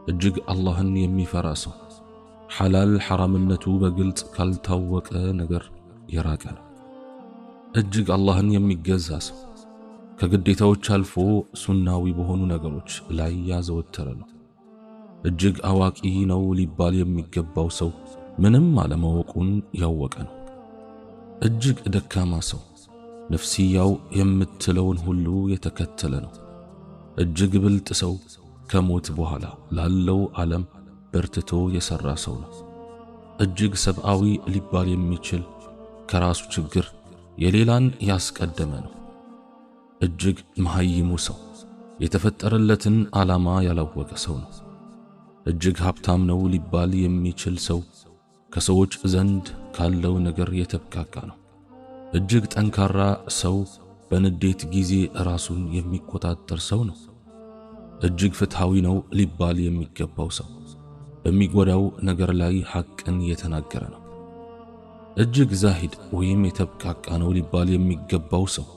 እጅግ አላህን የሚፈራ ሰው ሐላል ሐራምነቱ በግልጽ ካልታወቀ ነገር የራቀ ነው። እጅግ አላህን የሚገዛ ሰው ከግዴታዎች አልፎ ሱናዊ በሆኑ ነገሮች ላይ ያዘወተረ ነው። እጅግ አዋቂ ነው ሊባል የሚገባው ሰው ምንም አለማወቁን ያወቀ ነው። እጅግ ደካማ ሰው ነፍስያው የምትለውን ሁሉ የተከተለ ነው። እጅግ ብልጥ ሰው ከሞት በኋላ ላለው ዓለም በርትቶ የሠራ ሰው ነው። እጅግ ሰብአዊ ሊባል የሚችል ከራሱ ችግር የሌላን ያስቀደመ ነው። እጅግ መሐይሙ ሰው የተፈጠረለትን ዓላማ ያላወቀ ሰው ነው። እጅግ ሀብታም ነው ሊባል የሚችል ሰው ከሰዎች ዘንድ ካለው ነገር የተብቃቃ ነው። እጅግ ጠንካራ ሰው በንዴት ጊዜ ራሱን የሚቆጣጠር ሰው ነው። እጅግ ፍትሃዊ ነው ሊባል የሚገባው ሰው በሚጎዳው ነገር ላይ ሐቅን የተናገረ ነው። እጅግ ዛሂድ ወይም የተብቃቃ ነው ሊባል የሚገባው ሰው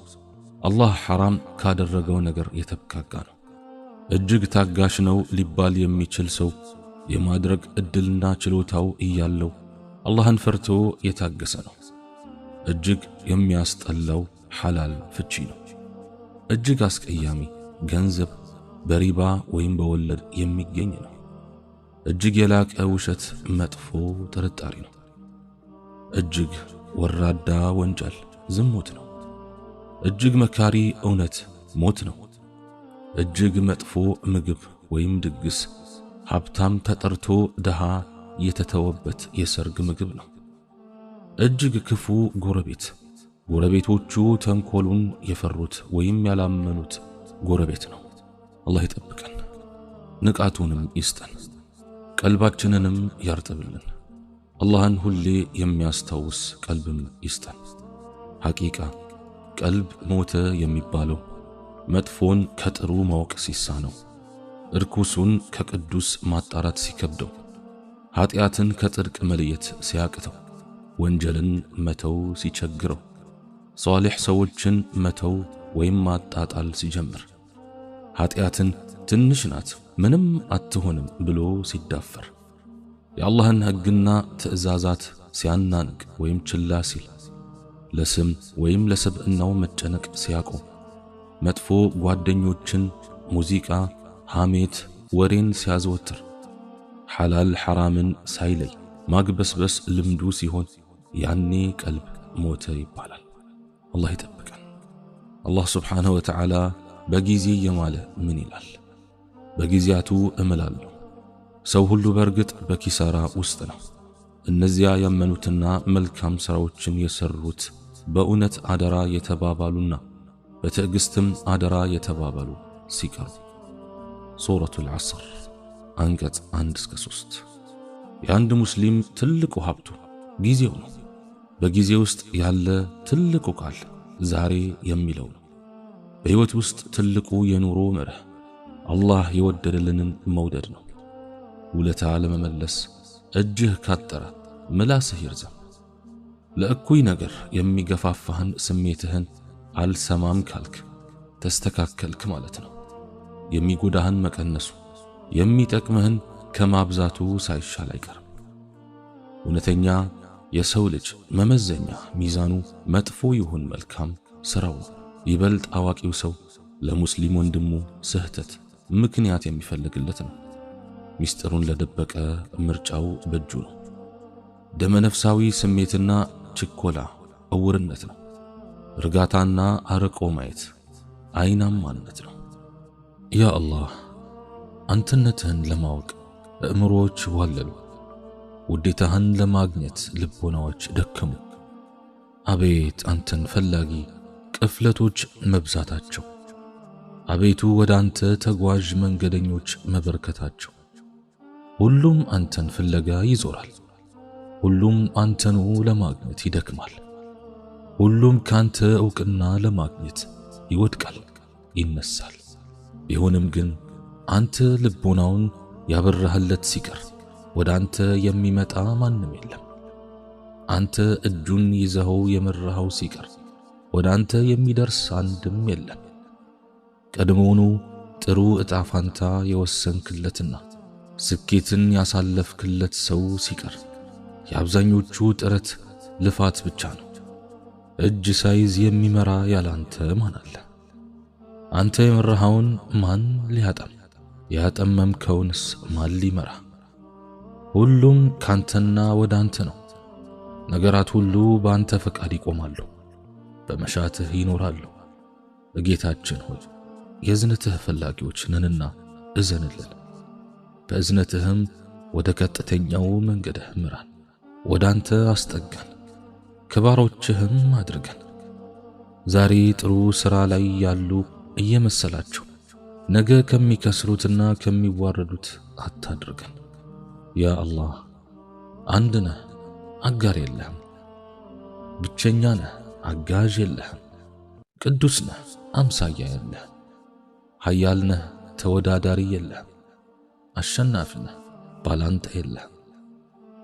አላህ ሐራም ካደረገው ነገር የተብቃቃ ነው። እጅግ ታጋሽ ነው ሊባል የሚችል ሰው የማድረግ ዕድልና ችሎታው እያለው አላህን ፈርቶ የታገሰ ነው። እጅግ የሚያስጠላው ሐላል ፍቺ ነው። እጅግ አስቀያሚ ገንዘብ በሪባ ወይም በወለድ የሚገኝ ነው። እጅግ የላቀ ውሸት መጥፎ ጥርጣሬ ነው። እጅግ ወራዳ ወንጀል ዝሙት ነው። እጅግ መካሪ እውነት ሞት ነው። እጅግ መጥፎ ምግብ ወይም ድግስ ሀብታም ተጠርቶ ድሃ የተተወበት የሰርግ ምግብ ነው። እጅግ ክፉ ጎረቤት ጎረቤቶቹ ተንኮሉን የፈሩት ወይም ያላመኑት ጎረቤት ነው። አላህ ይጠብቀን፣ ንቃቱንም ይስጠን፣ ቀልባችንንም ያርጥብልን። አላህን ሁሌ የሚያስታውስ ቀልብም ይስጠን። ሐቂቃ ቀልብ ሞተ የሚባለው መጥፎን ከጥሩ ማወቅ ሲሳነው፣ እርኩሱን ከቅዱስ ማጣራት ሲከብደው፣ ኃጢአትን ከጽድቅ መለየት ሲያቅተው፣ ወንጀልን መተው ሲቸግረው፣ ሷሊሕ ሰዎችን መተው ወይም ማጣጣል ሲጀምር፣ ኃጢአትን ትንሽ ናት ምንም አትሆንም ብሎ ሲዳፈር፣ የአላህን ሕግና ትዕዛዛት ሲያናንቅ ወይም ችላ ሲል፣ ለስም ወይም ለሰብዕናው መጨነቅ ሲያቆም፣ መጥፎ ጓደኞችን፣ ሙዚቃ፣ ሐሜት፣ ወሬን ሲያዘወትር፣ ሐላል ሐራምን ሳይለይ ማግበስበስ ልምዱ ሲሆን ያኔ ቀልብ ሞተ ይባላል። አላህ ይጠብቀን። አላህ ስብሓንሁ ወተዓላ በጊዜ የማለ ምን ይላል? በጊዜያቱ እምላለሁ፣ ሰው ሁሉ በእርግጥ በኪሳራ ውስጥ ነው። እነዚያ ያመኑትና መልካም ሥራዎችን የሠሩት በእውነት አደራ የተባባሉና በትዕግስትም አደራ የተባባሉ ሲቀሩ። ሱረቱል ዐስር አንቀጽ 1 እስከ 3። የአንድ ሙስሊም ትልቁ ሀብቱ ጊዜው ነው። በጊዜ ውስጥ ያለ ትልቁ ቃል ዛሬ የሚለው ነው። በሕይወት ውስጥ ትልቁ የኑሮ መርህ አላህ የወደደልንን መውደድ ነው። ውለታ ለመመለስ እጅህ ካጠረ ምላስህ ይርዘም። ለእኩይ ነገር የሚገፋፋህን ስሜትህን አልሰማም ካልክ ተስተካከልክ ማለት ነው። የሚጎዳህን መቀነሱ የሚጠቅምህን ከማብዛቱ ሳይሻል አይቀርም። እውነተኛ የሰው ልጅ መመዘኛ ሚዛኑ መጥፎ ይሁን መልካም ስራው ነው። ይበልጥ አዋቂው ሰው ለሙስሊም ወንድሙ ስህተት ምክንያት የሚፈልግለት ነው። ሚስጥሩን ለደበቀ ምርጫው በእጁ ነው። ደመነፍሳዊ ስሜትና ችኮላ እውርነት ነው። እርጋታና አርቆ ማየት አይናማነት ነው። ያ አላህ፣ አንተነትህን ለማወቅ አእምሮዎች ዋለሉ፣ ውዴታህን ለማግኘት ልቦናዎች ደከሙ። አቤት አንተን ፈላጊ ቅፍለቶች መብዛታቸው፣ አቤቱ ወደ አንተ ተጓዥ መንገደኞች መበርከታቸው። ሁሉም አንተን ፍለጋ ይዞራል፣ ሁሉም አንተኑ ለማግኘት ይደክማል። ሁሉም ካንተ ዕውቅና ለማግኘት ይወድቃል፣ ይነሳል። ቢሆንም ግን አንተ ልቦናውን ያበራህለት ሲቀር ወደ አንተ የሚመጣ ማንም የለም። አንተ እጁን ይዘኸው የመራኸው ሲቀር ወደ አንተ የሚደርስ አንድም የለም። ቀድሞውኑ ጥሩ ዕጣ ፋንታ የወሰንክለትና ስኬትን ያሳለፍክለት ሰው ሲቀር የአብዛኞቹ ጥረት ልፋት ብቻ ነው። እጅ ሳይዝ የሚመራ ያላንተ ማን አለ? አንተ የመራኸውን ማን ሊያጠም? ያጠመምከውንስ ማን ሊመራ? ሁሉም ካንተና ወደ አንተ ነው። ነገራት ሁሉ በአንተ ፈቃድ ይቆማሉ፣ በመሻትህ ይኖራሉ። ጌታችን ሆይ የእዝነትህ ፈላጊዎች ነንና እዘንልን። በእዝነትህም ወደ ቀጥተኛው መንገድህ ምራን፣ ወደ አንተ አስጠጋን፣ ከባሮችህም አድርገን። ዛሬ ጥሩ ሥራ ላይ ያሉ እየመሰላቸው ነገ ከሚከስሩትና ከሚዋረዱት አታድርገን። ያ አላህ አንድ ነህ፣ አጋር የለህም። ብቸኛ ነህ፣ አጋዥ የለህም። ቅዱስ ነህ፣ አምሳያ የለህም። ኃያል ነህ፣ ተወዳዳሪ የለህም። አሸናፊ ነህ፣ ባላንጣ የለህም።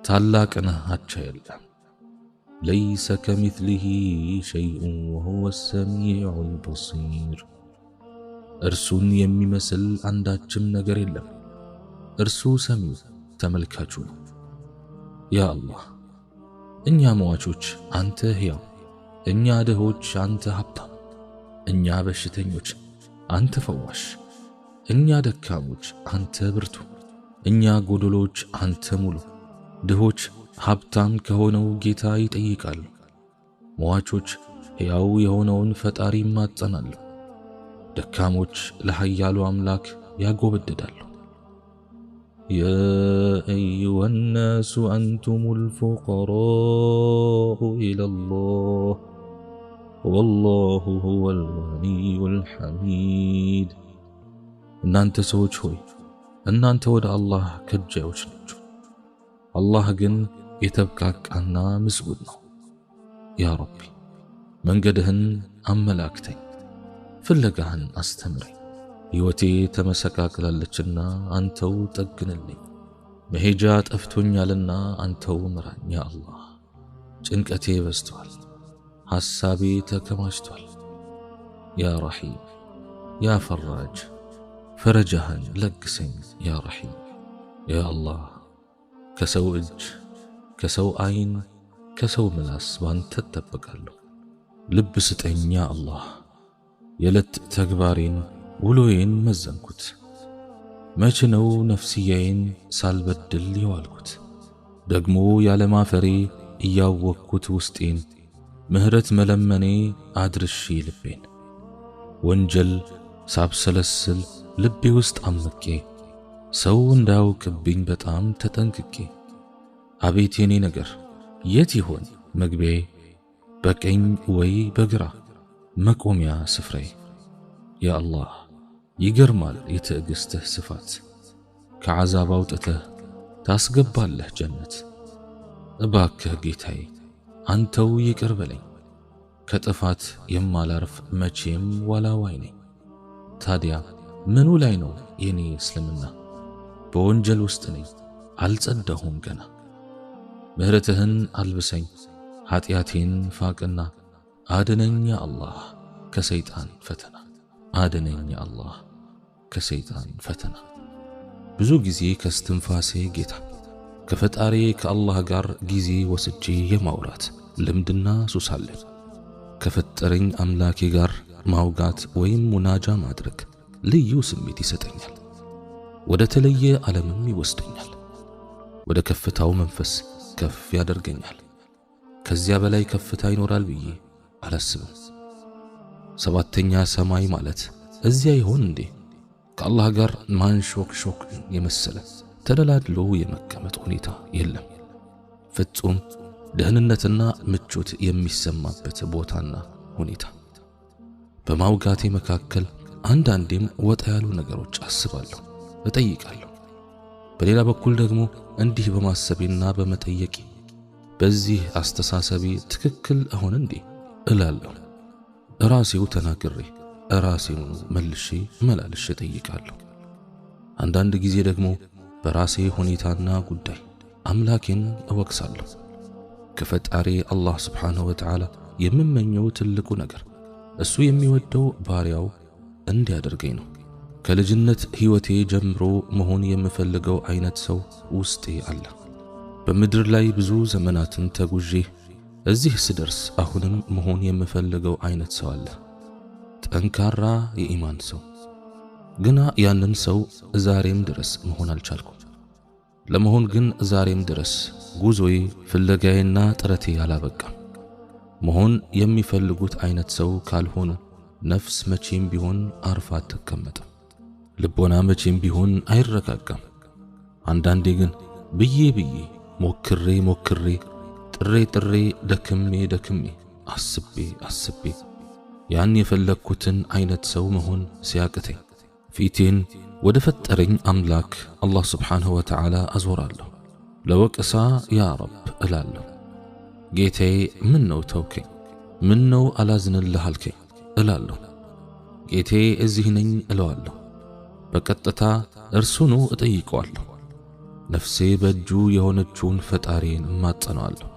ታላቅ ነህ፣ አቻ የለህም። ለይሰ ከሚትሊሂ ሸይኡን ወሁወ ሰሚዑል በሲር። እርሱን የሚመስል አንዳችም ነገር የለም። እርሱ ሰሚው ተመልካቹ ነው። ያ አላህ እኛ ሟቾች አንተ ሕያው፣ እኛ ድሆች አንተ ሀብታም፣ እኛ በሽተኞች አንተ ፈዋሽ፣ እኛ ደካሞች አንተ ብርቱ፣ እኛ ጎዶሎች አንተ ሙሉ። ድሆች ሀብታም ከሆነው ጌታ ይጠይቃሉ። ሟቾች ሕያው የሆነውን ፈጣሪ ይማጸናሉ። ደካሞች ለኃያሉ አምላክ ያጎበድዳሉ። ያ አዩሃ ናሱ አንቱሙል ፉቀራኡ ኢለላህ ወላሁ ሁወል ገኒዩል ሐሚድ። እናንተ ሰዎች ሆይ እናንተ ወደ አላህ ከጃዮች ናችሁ፣ አላህ ግን የተብቃቃና ምስጉን ነው። ያ ረቢ መንገድህን አመላክተኝ፣ ፍለጋህን አስተምረኝ። ሕይወቴ ተመሰቃቅላለችና አንተው ጠግንልኝ። መሄጃ ጠፍቶኛልና አንተው ምራኝ። ያ አላህ ጭንቀቴ በዝቷል፣ ሐሳቤ ተከማችቷል። ያ ረሒም ያ ፈራጅ ፈረጃህን ለግሰኝ። ያ ረሒም ያ አላህ ከሰው እጅ፣ ከሰው አይን፣ ከሰው ምላስ ባንተ እጠበቃለሁ። ልብ ስጠኝ ያ አላህ። የዕለት ተግባሬን ውሎዬን መዘንኩት። መቼ ነው ነፍስያዬን ሳልበድል የዋልኩት? ደግሞ ያለማፈሬ እያወቅኩት ውስጤን ምህረት መለመኔ አድርሼ ልቤን። ወንጀል ሳብሰለስል ልቤ ውስጥ አምቄ ሰው እንዳያውቅብኝ በጣም ተጠንቅቄ። አቤት የኔ ነገር የት ይሆን መግቢያዬ? በቀኝ ወይ በግራ መቆሚያ ስፍራዬ? ያ አላህ ይገርማል የትዕግስትህ ስፋት፣ ከዓዛብ አውጥተህ ታስገባለህ ጀነት። እባክህ ጌታዬ አንተው ይቅር በለኝ፣ ከጥፋት የማላርፍ መቼም ዋላዋይ ነኝ። ታዲያ ምኑ ላይ ነው የኔ እስልምና? በወንጀል ውስጥ ነኝ፣ አልጸዳሁም ገና። ምህረትህን አልብሰኝ፣ ኃጢአቴን ፋቅና፣ አድነኝ ያ አላህ ከሰይጣን ፈተና፣ አድነኝ ያ አላህ ከሰይጣን ፈተና። ብዙ ጊዜ ከስትንፋሴ ጌታ ከፈጣሪ ከአላህ ጋር ጊዜ ወስጄ የማውራት ልምድና ሱስ አለኝ። ከፈጠረኝ አምላኬ ጋር ማውጋት ወይም ሙናጃ ማድረግ ልዩ ስሜት ይሰጠኛል። ወደ ተለየ ዓለምም ይወስደኛል። ወደ ከፍታው መንፈስ ከፍ ያደርገኛል። ከዚያ በላይ ከፍታ ይኖራል ብዬ አላስብም። ሰባተኛ ሰማይ ማለት እዚያ ይሆን እንዴ? ከአላህ ጋር ማንሾክሾክ የመሰለ ተደላድሎ የመቀመጥ ሁኔታ የለም። ፍጹም ደህንነትና ምቾት የሚሰማበት ቦታና ሁኔታ። በማውጋቴ መካከል አንዳንዴም ወጣ ያሉ ነገሮች አስባለሁ፣ እጠይቃለሁ። በሌላ በኩል ደግሞ እንዲህ በማሰቤና በመጠየቄ በዚህ አስተሳሰቤ ትክክል እሆን እንዴ እላለሁ። ራሴው ተናግሬ ራሴው መልሼ መላልሼ እጠይቃለሁ። አንዳንድ ጊዜ ደግሞ በራሴ ሁኔታና ጉዳይ አምላኬን እወቅሳለሁ። ከፈጣሪ አላህ ስብሓንሁ ወተዓላ የምመኘው ትልቁ ነገር እሱ የሚወደው ባሪያው እንዲያደርገኝ ነው። ከልጅነት ሕይወቴ ጀምሮ መሆን የምፈልገው አይነት ሰው ውስጤ አለ። በምድር ላይ ብዙ ዘመናትን ተጉዤ እዚህ ስደርስ አሁንም መሆን የምፈልገው አይነት ሰው አለ። ጠንካራ የኢማን ሰው። ግና ያንን ሰው ዛሬም ድረስ መሆን አልቻልኩም። ለመሆን ግን ዛሬም ድረስ ጉዞዬ፣ ፍለጋዬና ጥረቴ አላበቃም። መሆን የሚፈልጉት አይነት ሰው ካልሆኑ ነፍስ መቼም ቢሆን አርፋ አትቀመጥም። ልቦና መቼም ቢሆን አይረጋጋም። አንዳንዴ ግን ብዬ ብዬ፣ ሞክሬ ሞክሬ፣ ጥሬ ጥሬ፣ ደክሜ ደክሜ፣ አስቤ አስቤ ያን የፈለግኩትን አይነት ሰው መሆን ሲያቅተኝ ፊቴን ወደ ፈጠረኝ አምላክ አላህ ስብሓንሁ ወተዓላ አዞራለሁ። ለወቀሳ ያ ረብ እላለሁ። ጌታዬ፣ ምን ነው ተውከኝ? ምን ነው አላዝንልህ አልከኝ? እላለሁ። ጌታዬ፣ እዚህ ነኝ እለዋለሁ። በቀጥታ እርሱኑ እጠይቀዋለሁ። ነፍሴ በእጁ የሆነችውን ፈጣሪን እማጸነዋለሁ።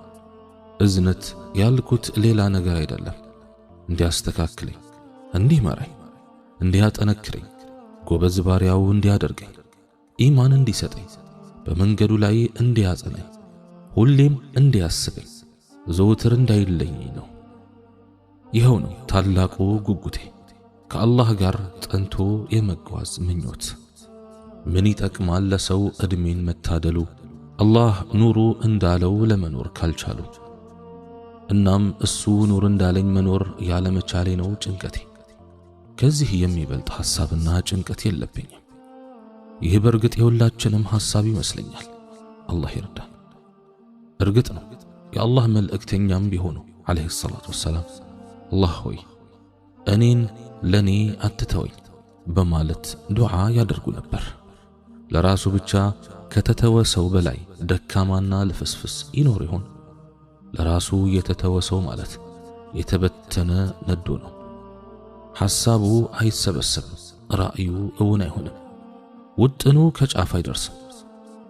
እዝነት ያልኩት ሌላ ነገር አይደለም፣ እንዲያስተካክለኝ፣ እንዲመራኝ፣ እንዲያጠነክረኝ፣ ጎበዝ ባሪያው እንዲያደርገኝ፣ ኢማን እንዲሰጠኝ፣ በመንገዱ ላይ እንዲያጸናኝ፣ ሁሌም እንዲያስበኝ፣ ዘውትር እንዳይለኝ ነው። ይኸው ነው ታላቁ ጉጉቴ፣ ከአላህ ጋር ጠንቶ የመጓዝ ምኞት። ምን ይጠቅማል ለሰው ዕድሜን መታደሉ አላህ ኑሩ እንዳለው ለመኖር ካልቻሉ? እናም እሱ ኑር እንዳለኝ መኖር ያለመቻሌ ነው ጭንቀቴ። ከዚህ የሚበልጥ ሐሳብና ጭንቀት የለብኝም። ይህ በእርግጥ የሁላችንም ሐሳብ ይመስለኛል። አላህ ይርዳን። እርግጥ ነው የአላህ መልእክተኛም ቢሆኑ ዓለይሂ ሰላቱ ወሰላም አላህ ሆይ፣ እኔን ለኔ አትተወኝ በማለት ዱዓ ያደርጉ ነበር። ለራሱ ብቻ ከተተወ ሰው በላይ ደካማና ልፍስፍስ ይኖር ይሆን? ለራሱ የተተወ ሰው ማለት የተበተነ ነዶ ነው። ሐሳቡ አይሰበሰብም፣ ራእዩ እውን አይሆንም፣ ውጥኑ ከጫፍ አይደርስም።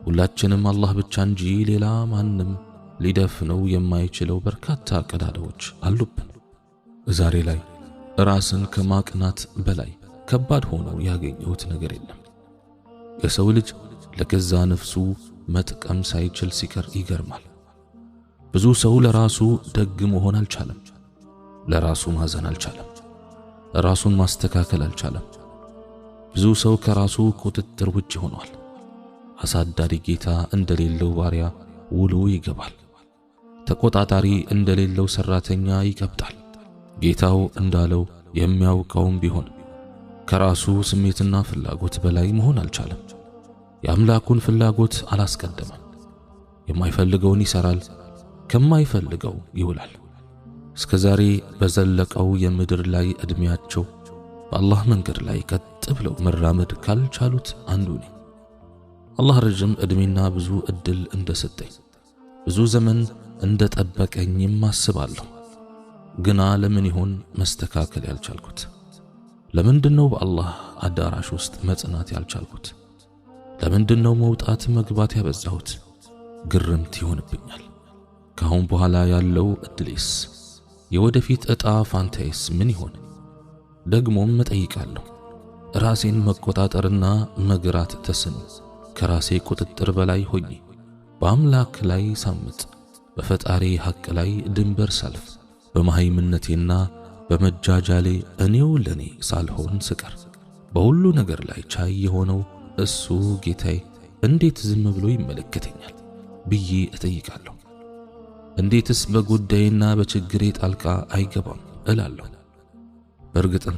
ሁላችንም አላህ ብቻ እንጂ ሌላ ማንም ሊደፍነው የማይችለው በርካታ ቀዳዳዎች አሉብን። ዛሬ ላይ ራስን ከማቅናት በላይ ከባድ ሆኖ ያገኘሁት ነገር የለም። የሰው ልጅ ለገዛ ነፍሱ መጥቀም ሳይችል ሲቀር ይገርማል። ብዙ ሰው ለራሱ ደግ መሆን አልቻለም። ለራሱ ማዘን አልቻለም። ራሱን ማስተካከል አልቻለም። ብዙ ሰው ከራሱ ቁጥጥር ውጭ ሆኗል። አሳዳሪ ጌታ እንደሌለው ባሪያ ውሎ ይገባል። ተቆጣጣሪ እንደሌለው ሰራተኛ ይቀብጣል። ጌታው እንዳለው የሚያውቀውም ቢሆን ከራሱ ስሜትና ፍላጎት በላይ መሆን አልቻለም። የአምላኩን ፍላጎት አላስቀደመም። የማይፈልገውን ይሰራል፣ ከማይፈልገው ይውላል። እስከ ዛሬ በዘለቀው የምድር ላይ ዕድሜያቸው በአላህ መንገድ ላይ ቀጥ ብለው መራመድ ካልቻሉት አንዱ ነኝ። አላህ ረጅም ዕድሜና ብዙ ዕድል እንደሰጠኝ፣ ብዙ ዘመን እንደጠበቀኝም አስባለሁ። ግና ለምን ይሆን መስተካከል ያልቻልኩት? ለምንድነው በአላህ አዳራሽ ውስጥ መጽናት ያልቻልኩት? ለምንድነው መውጣት መግባት ያበዛሁት? ግርምት ይሆንብኛል። ከአሁን በኋላ ያለው ዕድሌስ፣ የወደፊት ዕጣ ፋንታዬስ ምን ይሆን? ደግሞም እጠይቃለሁ። ራሴን መቆጣጠርና መግራት ተስኖ ከራሴ ቁጥጥር በላይ ሆኜ በአምላክ ላይ ሳምጥ፣ በፈጣሪ ሐቅ ላይ ድንበር ሳልፍ፣ በመሃይምነቴና በመጃጃሌ እኔው ለኔ ሳልሆን ስቀር፣ በሁሉ ነገር ላይ ቻይ የሆነው እሱ ጌታዬ እንዴት ዝም ብሎ ይመለከተኛል ብዬ እጠይቃለሁ። እንዴትስ በጉዳይና በችግሬ ጣልቃ አይገባም እላለሁ። በእርግጥም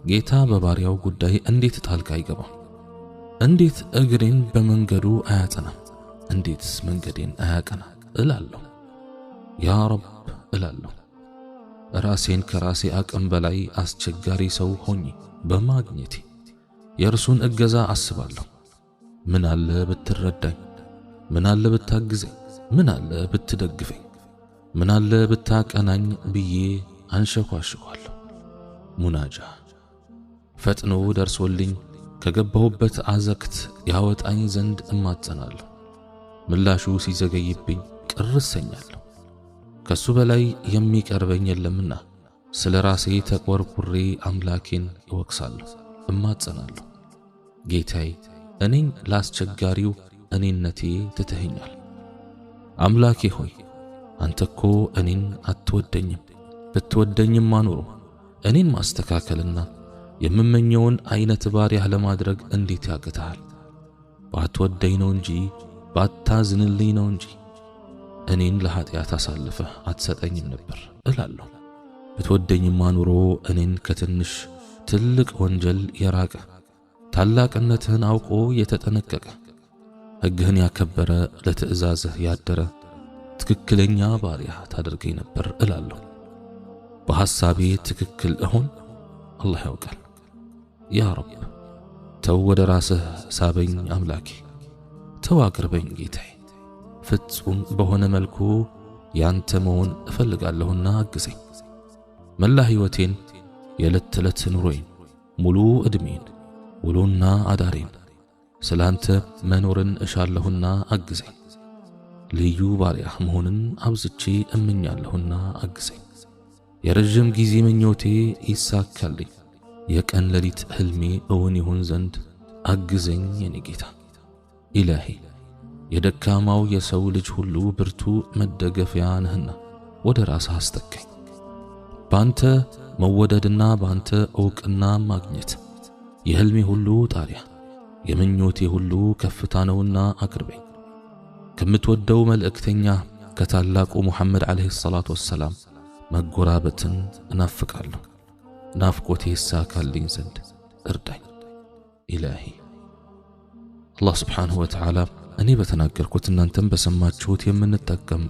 ጌታ በባሪያው ጉዳይ እንዴት ጣልቃ አይገባም? እንዴት እግሬን በመንገዱ አያጸናም? እንዴትስ መንገዴን አያቀና እላለሁ። ያ ረብ እላለሁ። ራሴን ከራሴ አቅም በላይ አስቸጋሪ ሰው ሆኜ በማግኘቴ የእርሱን እገዛ አስባለሁ። ምን አለ ብትረዳኝ፣ ምን አለ ብታግዘኝ፣ ምን አለ ብትደግፈኝ፣ ምን አለ ብታቀናኝ ብዬ አንሸኳሽኳለሁ። ሙናጃ ፈጥኖ ደርሶልኝ ከገባሁበት አዘቅት ያወጣኝ ዘንድ እማጸናለሁ። ምላሹ ሲዘገይብኝ ቅር እሰኛለሁ። ከሱ በላይ የሚቀርበኝ የለምና ስለ ራሴ ተቆርቁሬ አምላኬን እወቅሳለሁ፣ እማጸናለሁ። ጌታዬ እኔን ላስቸጋሪው እኔነቴ ትተኸኛል። አምላኬ ሆይ አንተ እኮ እኔን አትወደኝም። ብትወደኝማ ኖሮ እኔን ማስተካከልና የምመኘውን አይነት ባሪያህ ለማድረግ እንዴት ያቅትሃል? ባትወደኝ ነው እንጂ ባታዝንልኝ ነው እንጂ እኔን ለኃጢአት አሳልፈህ አትሰጠኝም ነበር እላለሁ። ብትወደኝማ ኖሮ እኔን ከትንሽ ትልቅ ወንጀል የራቀ፣ ታላቅነትህን አውቆ የተጠነቀቀ፣ ሕግህን ያከበረ፣ ለትእዛዝህ ያደረ ትክክለኛ ባሪያህ ታደርገኝ ነበር እላለሁ። በሐሳቤ ትክክል እሆን? አላህ ያውቃል። ያ ረብ፣ ተው ወደ ራስህ ሳበኝ አምላኬ፣ ተው አቅርበኝ ጌታዬ። ፍጹም በሆነ መልኩ ያንተ መሆን እፈልጋለሁና አግዘኝ። መላ ሕይወቴን፣ የዕለት ተዕለት ኑሮዬን፣ ሙሉ ዕድሜን፣ ውሎና አዳሬን ስላንተ መኖርን እሻለሁና አግዘኝ። ልዩ ባሪያህ መሆንን አብዝቼ እመኛለሁና አግዘኝ። የረዥም ጊዜ ምኞቴ ይሳካልኝ፣ የቀን ሌሊት ህልሜ እውን ይሁን ዘንድ አግዘኝ የኔ ጌታ። ኢላሂ፣ የደካማው የሰው ልጅ ሁሉ ብርቱ መደገፊያ ነህና ወደ ራስህ አስጠጋኝ። ባንተ መወደድና ባንተ ዕውቅና ማግኘት የህልሜ ሁሉ ጣሪያ፣ የምኞቴ ሁሉ ከፍታ ነውና አቅርበኝ። ከምትወደው መልእክተኛ ከታላቁ ሙሐመድ ዓለይሂ ሰላቱ ወሰላም መጎራበትን እናፍቃለሁ። ናፍቆቴ ይሳካልኝ ዘንድ እርዳኝ ኢላሂ። አላህ ስብሓንሁ ወተዓላ እኔ በተናገርኩት እናንተም በሰማችሁት የምንጠቀም